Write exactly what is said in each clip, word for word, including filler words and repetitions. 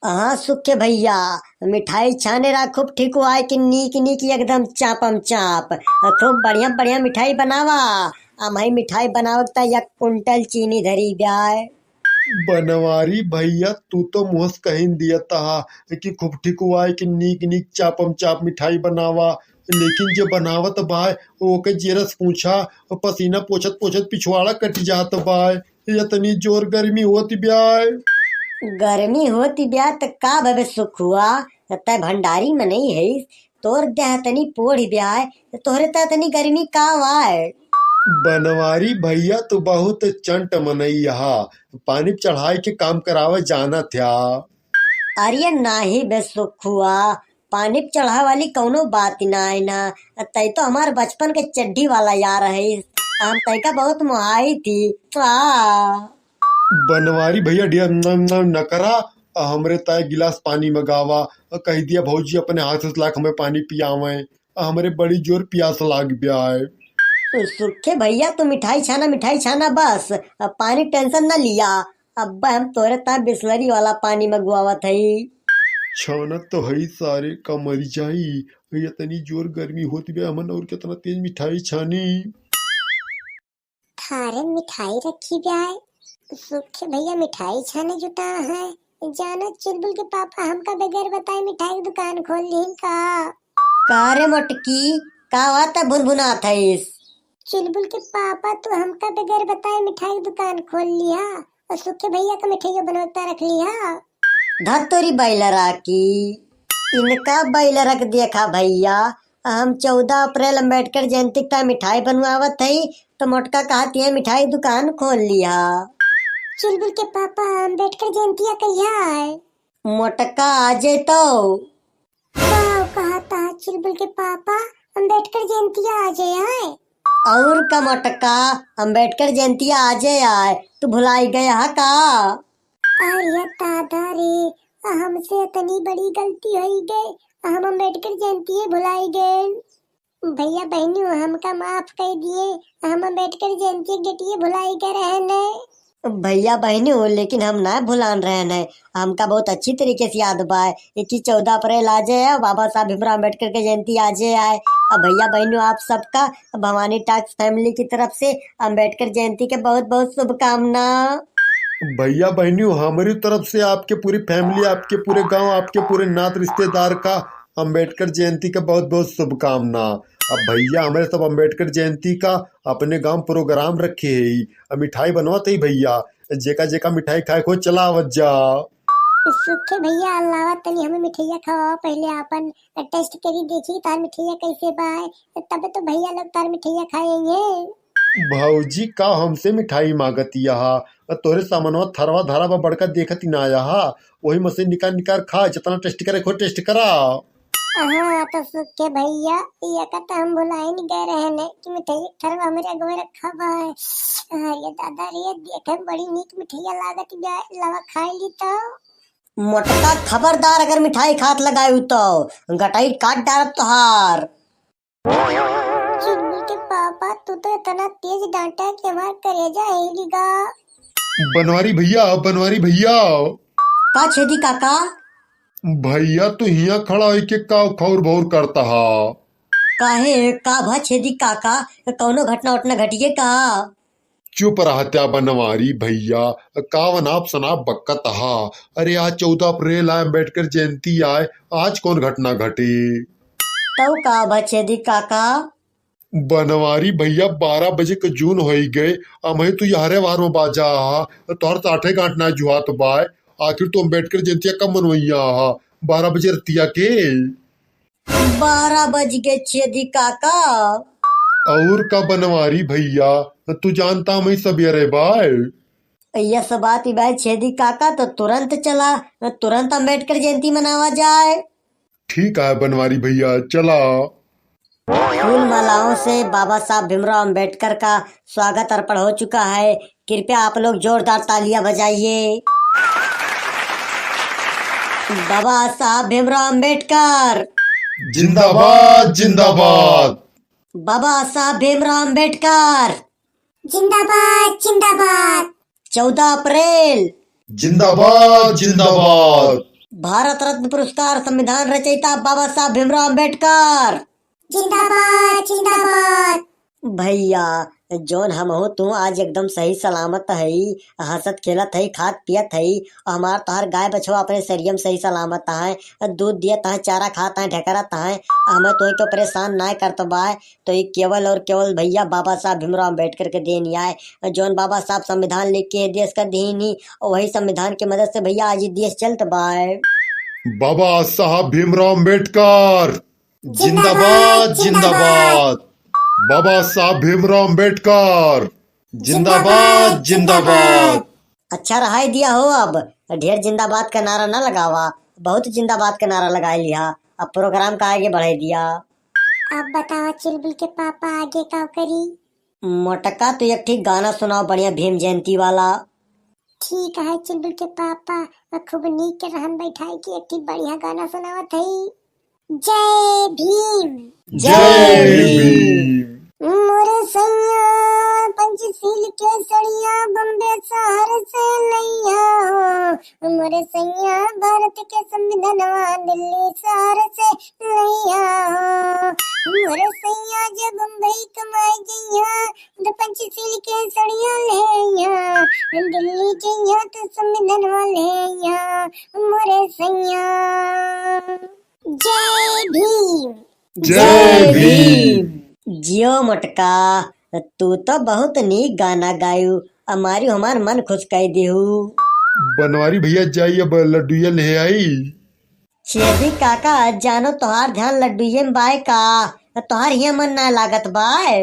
हाँ सुखे भइया, मिठाई छाने रहा खूब ठिकुआय कि नीक नीक एकदम चापम चाप। खूब बढ़िया बढ़िया मिठाई बनावा। अमही मिठाई बनावत त एक कुंटल चीनी धरी ब्याय। बनवारी भइया, तू तो मुँह से कहिन दियत हा कि खूब ठिकुआय कि नीक नीक चापम चाप मिठाई बनावा, लेकिन जे बनावत बाय ओके जेरस पूछा, पसीना पोछत पोछत पिछवाड़ा कटि जात बाय। यतनी जोर गर्मी होत ब्याय। गर्मी होत ब्याय त का भवे सुखुआ, तै भंडारी मनई हइस, तोर देह तनी पोढ़ ब्याय, त तोहरे त तनी गर्मी का वाय? बनवारी भइया, तू बहुत चंट मनई हा, पानी चढ़ाए के काम करावे जानत हा। अरे नाही बे सुखुआ, पानी पे चढ़ा वाली कौनो बात ना है ना। तै तो हमार बचपन के चड्ढी वाला यार है, हम तैका बहुत मोहाई थी। आ। बनवारी भइया, ढेर न, न, न करा, हमरे ताय गिलास पानी मंगावा, कह दिया भौजी अपने हाथ से लाके हमें पानी पियावे, हमरे बड़ी जोर प्यास लाग ब्याय। सुखे भइया, तू मिठाई छाना, मिठाई छाना बस, अब पानी टेंशन ना लिया। अब्बे हम तोरे ताय बिसलरी वाला पानी मंगवावत हई। छानत तो हई सारे, का मरी जाई। यतनी जोर गर्मी होत बे, हमन और कितना तेज मिठाई छानी। थारे मिठाई रखी ब्याय। सुखे भइया मिठाई छाने जुटा है। जाना चुलबुल के पापा हमका बगैर बताए मिठाई के दुकान खोल लिहिन का? का रे मोटकी, का बात है भुनभुनात हईस? चुलबुल के पापा, तू हमका बगैर बताए मिठाई के दुकान खोल लिहा और सुखे भइया का मिठाइया बनवता रख लिहा। धत तोरी बैलरा की, इनका बैलरा के देखा भइया, हम चौदह अप्रैल अम्बेडकर जयंती का मिठाई बनवावत हई, तो मोटका कहत है मिठाई दुकान खोल लिहा। चुलबुल के पापा, अम्बेडकर जयंतिया कहिया है? मोटका आ जैतो। का कहता है चुलबुल के पापा, अम्बेडकर जयंतिया आ जाए आए? और का मोटका, अम्बेडकर जयंतिया आ जाए आए, तू भुलाई गया हा का? अरे दादा रे, हमसे इतनी बड़ी गलती होई गई, हम अम्बेडकर जयंतिये भुलाई गए। भइया बहिनी, हमका माफ कर दिए, हम अम्बेडकर जयंती डेटिये भुलाई गए रहने। भइया बहिनी हो, लेकिन हम ना भुलान रहने, हमका बहुत अच्छी तरीके से याद बा कि चौदह अप्रैल आ जाए, बाबा साहब भीमराव अम्बेडकर के जयंती आ जाए। अब भइया बहिनी हो, आप सबका भवानी टाक्स फैमिली की तरफ से अम्बेडकर जयंती के बहुत बहुत शुभकामना। भइया बहिनी हो, हमारी तरफ से आपके पूरी फैमिली, आपके पूरे गांव, आपके पूरे नात रिश्तेदार का अम्बेडकर जयंती का बहुत बहुत शुभकामना। अब भइया, हमरे सब अम्बेडकर जयंती का अपने गांव प्रोग्राम रखे है, अब मिठाई बनवत है भइया, जेका जेका मिठाई खाए को चला आवत जा। सुखे भइया, अलावा तनी हमें मिठाइया खवावा, पहले आपन टेस्ट करी, देखी तार मिठाइया कैसे बा, तब तो भइया लोग तार मिठाइया खाएंगे। भौजी का हमसे मिठाई मांगत यहा, तोरे सामनवा थरवा धरा बा बड़का, देखत ही ना आया हा, वही में से निकाल निकाल खा, जितना टेस्ट करे को टेस्ट करा। हाँ, तो सुखे भइया, ये का तो हम भुलाए नहीं गए रहने कि मिठाई थरवा हमरे अगवे रखा बा। अरे दादा रे, देखे में बड़ी नीक मिठाइया लागत बा, लवा खाए ली तो। मोटका, खबरदार अगर मिठाई खात लगायू तो गटाई काट डारब तोहार। चुलबुल के पापा, तू तो इतना तेज डांटा कि हमार करेजा हिल गा। बनवारी भइया, बनवारी भइया। का छेदी काका? भइया, तू हियां खड़ा होई के का खौर भौर करता हा? काहे, का भा छेदी काका, कौनो घटना उटना घटिए का? चुप रहत्या बनवारी भइया, कावन आप सनाप बक्कत हा। अरे, आज चौदह अप्रैल आए, अम्बेडकर जयंती आए, आज कौन घटना घटे? तौ का भा छेदी काका? बनवारी भइया, बारह बजे के जून होई गए, अमही तू यहरे वार में बाजा हा, तोहर साठे गांठ ना जुहात बाय। आखिर तू अम्बेडकर जयंतिया कब मनवैया हा? बारह बजे रतिया के? बारह बज गए छेदी काका। और का बनवारी भइया, तू जानता हम ही सब ये रहे बाय। यस बात ही बाय छेदी काका, तो तुरंत चला, तुरंत अम्बेडकर जयंती मनावा जाए। ठीक है बनवारी भइया, चला। फूल मालाओं से बाबा साहब भीमराव अम्बेडकर का स्वागत अर्पण हो चुका है। कृपया आप लोग जोरदार तालियां बजाइए। बाबा साहब भीमराव अम्बेडकर जिंदाबाद, जिंदाबाद। बाबा साहब भीमराव अम्बेडकर जिंदाबाद, जिंदाबाद। चौदह अप्रैल जिंदाबाद, जिंदाबाद। भारत रत्न पुरस्कार संविधान रचयिता बाबा साहब भीमराव अंबेडकर। जिंदाबाद, जिंदाबाद। भइया, जौन हमहू तू आज एकदम सही सलामत हई, हँसत खेलत हई, खात पियत हई, अउर हमार तोहार गाय बछवा अपने सरिया में सही सलामत हैं, दूध दियत हैं, चारा खात हैं, ढेकरत हैं, हमें तोही पे परेशान नाय करत बाय, तो ई केवल और केवल भइया बाबा साहब भीमराव अंबेडकर के देन आय। जौन बाबा साहब संविधान लिख के देश का दीन ही, वही संविधान के मदद से भइया आज ई देश चलत बाय। बाबा साहब भीमराव अंबेडकर जिंदाबाद, जिंदाबाद। बाबा साहब भीमराव अंबेडकर जिंदाबाद, जिंदाबाद। अच्छा, रहाई दिया हो, अब ढेर जिंदाबाद का नारा ना लगावा, बहुत जिंदाबाद का नारा लगाई लिहा, अब प्रोग्राम का आगे बढ़ाई दिया। अब बतावा चुलबुल के पापा, आगे का करी? मोटका, तू एक ठीक गाना सुनाओ बढ़िया भीम जयंती वाला। ठीक है चुलबुल के पापा, मैं खूब नीक के रहन बैठाई के एक ठीक बढ़िया गाना सुनावत हई। जय भीम। जय भीम। मोरे सैया पंचशील के सड़िया बम्बे शहर से लइहा हो। मोरे सैया भारत के संविधानवा दिल्ली शहर से लइहा हो। मोरे सैया जे बम्बई कमाए जइहा, तो पंचशील के सड़िया लइहा। दिल्ली जइहा तो संविधानवा लइहा। मोरे सैया। जय भीम। जय भीम। जियो मोटका, तू तो बहुत नीक गाना गायू, हमारी हमार मन खुश कर देहू। बनवारी भइया जाई अब लड्डूया ले आई। छेदी काका, जानो तोहार ध्यान लड्डूये में बाय का? तोहार हिया मन ना लागत बाय।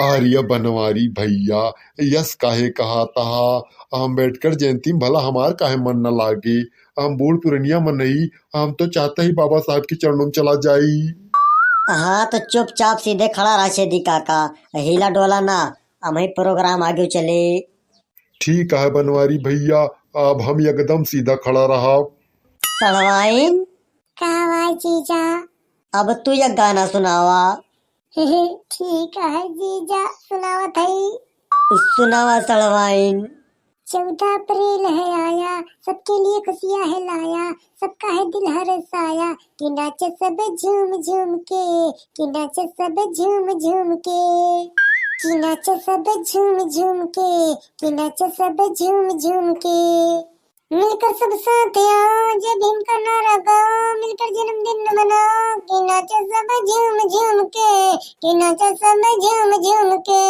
अरे बनवारी भइया, यस काहे कहा तहा? अम्बेडकर जयंती में भला हमार काहे मन न लागे? हम बूढ़ पुरनिया मनई, हम तो चाहते ही बाबा साहब के चरणों में चला जाई। हाँ, तो चुपचाप सीधे खड़ा रहा छेदी काका, हिला डोला ना, हम ही प्रोग्राम आगे चले। ठीक है बनवारी भइया, अब हम एकदम सीधा खड़ा रहब। सड़वाइन। का हुआ जीजा? अब तू एक गाना सुनावा। ठीक है जीजा, सुनावत हई। सुनावा सड़वाइन। चौदह अप्रैल है आया, सबके लिए खुशियाँ है लाया, सबका है दिल हर्षाया। कि नाचे सब झूम झूम के, कि नाचे सब झूम झूम के, कि नाचे सब झूम झूम के, कि नाचे सब झूम झूम के। मिलकर सब साथ आओ, जय भीम का नारा गाओ, मिलकर जन्मदिन मनाओ। कि नाचे सब झूम झूम के, कि नाचे सब झूम झूम के,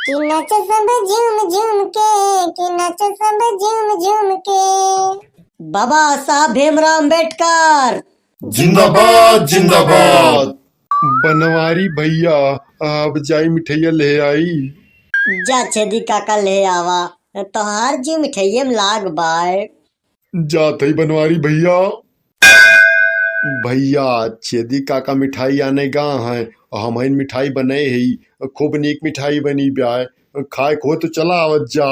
कि नाचे सब झूम झूम के, कि नाचे सब झूम झूम के। बाबा साहब भीमराव अंबेडकर जिंदाबाद, जिंदाबाद। बनवारी भइया, अब जाई मिठइया ले आई। जा छेदी काका ले आवा, तोहार जी मिठइये में लाग बाय। जात हई बनवारी भइया। भइया, छेदी काका मिठाई आने गा हैं, हमहिन मिठाई बनाए हई, खूब नीक मिठाई बनी बाय, खाए को तो चला आवत जा।